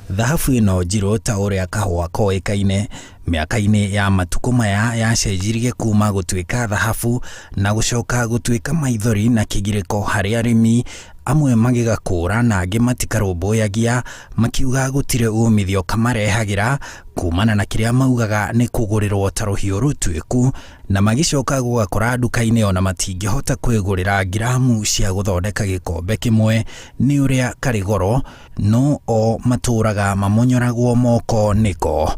Thahabu ĩno njirũ ta ũrĩa kahũa koĩkaine mĩaka-inĩ ya matukũ maya yacenjirie kuma gũtuĩka thahabu na gũcoka gũtuĩka maithori na kĩgirĩko harĩ arĩmi, amwe magĩgakũra na angĩ matikarũmbũyagia makiuga gũtirĩ umithio kamarehagĩra kumana na kĩrĩa maugaga nĩ kũgũrĩrwo ta rũhiũ rũtuĩku na magĩcoka gũgakora nduka-inĩ ona matingĩhota kwĩgũrĩra ngiramu cia gũthondeka gĩkombe kĩmwe nĩ ũrĩa karĩ goro no o matũraga mamonyoragwo moko nĩko.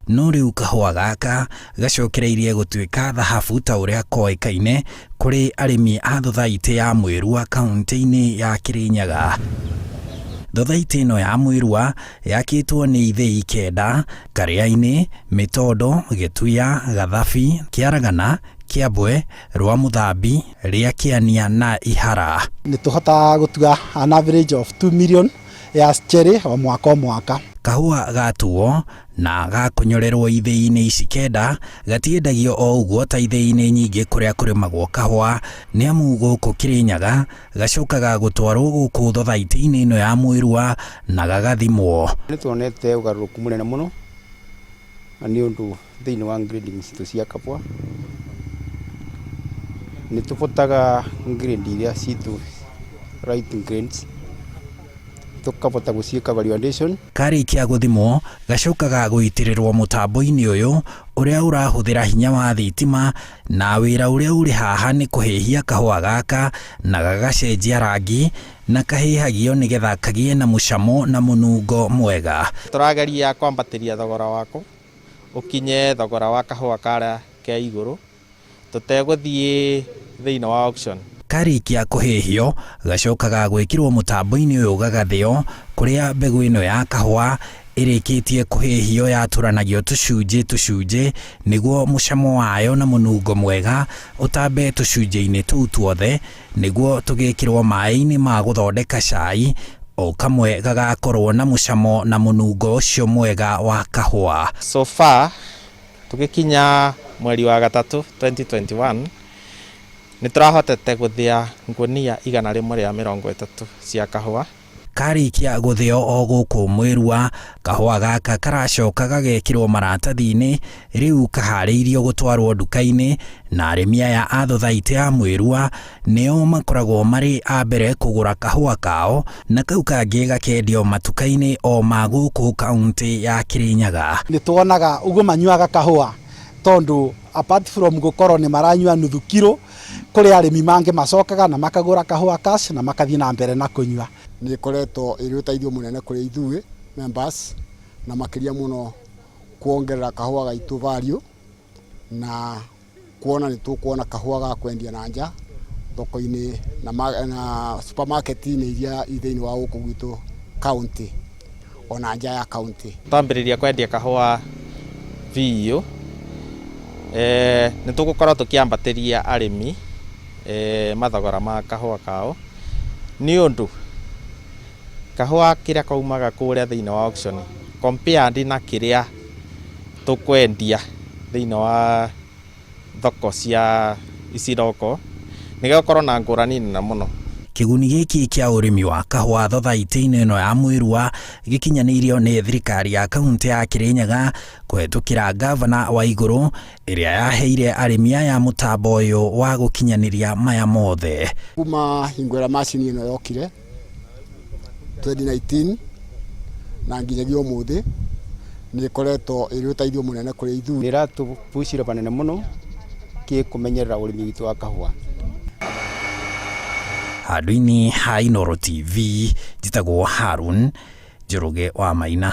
No rĩu kahũa gaka gacokereirie gũtuĩka thahabu ta ũrĩa koĩkaine kũrĩ arĩmi a thothaitĩ ya Mwĩrua kaunti-inĩ ya Kĩrĩnyaga. Thothaitĩ ĩno ya Mwĩrua yakĩtwo nĩ ithĩi kenda, Karĩa-inĩ, Mĩtondo, Gĩtuya, Gathabi, Kĩaragana, Kĩambwe, Rwamũthambi, Rĩa Kĩania na Ihara. Nĩ tũhotaga gũtua an average of 2 million ya cherry o mwaka o mwaka. Kahũa gatuo na gakonyorerwo ithĩi-inĩ ici kenda gatiendagio o ũguo ta ithĩi-inĩ nyingĩ kũrĩa kũrĩmagwo kahũa nĩ amu gũkũ Kĩrĩnyaga gacokaga gũtwarwo gũkũ thothaitĩ-inĩ ĩno ya Mwĩrua na gagathimwo. Nĩ tuonete ũgarũrũku mũnene mũno na nĩ ũndũ thĩinĩ wa grading citũ cia kahũa nĩ tũbotaga grade iria citũ right grades tũkabota gũciĩka validation. Karĩkia gũthimwo gacokaga gũitĩrĩrwo mũtambo-inĩ ũyũ ũrĩa ũrahũthĩra hinya wa thitima na wĩra ũrĩa ũrĩ haha nĩ kũhĩhia kahũa gaka na gagacenjia rangi na kahĩhagio nĩgetha kagĩe na mũcamo na mũnungo mwega. Tũrageria kwambatĩria thogora wako ũkinye thogora wa kahũa karĩa ke igũrũ tũtegũthiĩ thĩinĩ wa auction. Karĩkia kũhĩhio gacokaga gwĩkĩrwo mũtambo-inĩ ũyũ gagathĩo kũrĩa mbegũ ĩno ya kahũa ĩrĩkĩtie kũhĩhio yatũranagio tũcunjĩ tũcunjĩ nĩguo mũcamo wayo na mũnungo mwega ũtambe tũcunjĩ-inĩ tũu tuothe nĩguo tũgĩkĩrwo maĩ-inĩ ma gũthondeka cai o kamwe gagakorwo na mũcamo na mũnungo ũcio mwega wa kahũa. So far tũgĩkinya mweri wa gatatũ 2021 nĩ tũrahotete gũthĩa ngũnia 130 cia kahũa. Karĩkia gũthĩo o gũkũ Mwĩrua, kahũa gaka karacoka gagekĩrwo maratathi-inĩ rĩu kaharĩirio gũtwarwo nduka-inĩ na arĩmi aya a thothaitĩ ya Mwĩrua nĩo makoragwo marĩ a mbere kũgũra kahũa kao na kau kangĩ gakendio matuka-inĩ o ma gũkũ kaunti ya Kĩrĩnyaga. Nĩ tuonaga ũguo manyuaga kahũa tondũ apart from gũkorwo nĩ maranyua nuthu kiro kũrĩ arĩmi mangĩ macokaga na makagũra kahũa cash na makathiĩ na mbere na kũnyua. Nĩ ĩkoretwo ĩrĩ ũteithio mũnene kũrĩ ithuĩ members na makĩria mũno kuongerera kahũa gaitũ value na kuona nĩ tũkuona kahũa ga kwendia na nja thoko-inĩ na, na supermarket-inĩ iria i thĩinĩ wa gũkũ gwitũ county ona nja ya county. Twambĩrĩria kwendia kahũa biũ nĩ tũgũkorwo tũkĩambatĩria arĩmi mathogora ma kahũa kao nĩ ũndũ kahũa kĩrĩa kaumaga kũrĩa thĩinĩ wa auction compared na kĩrĩa tũkwendia thĩinĩ wa thoko cia ici local nĩ gĩgũkorwo na ngũrani nene mũno. Kĩguni gĩkĩ kĩa ũrĩmi wa kahũa thothaitĩ-inĩ ĩno ya Mwĩrua gĩkinyanĩirio nĩ thirikari ya kaunti ya Kĩrĩnyaga kũhetũkĩra ngavana wa Igũrũ ĩrĩa yaheire arĩmi aya mũtambo ũyũ wa gũkinyanĩria maya mothe. Kuma hingo ĩrĩa macini ĩno yokire 2019 na nginyagia ũmũthĩ nĩ ĩkoretwo ĩrĩ ũteithio mũnene kũrĩ ithuĩ. Nĩ ĩratũbucire panene mũno kĩ kũmenyerera ũrĩmi witũ wa kahũa. Handũ-inĩ ha Inooro TV, njĩtagwo Harun Njoroge wa Maina.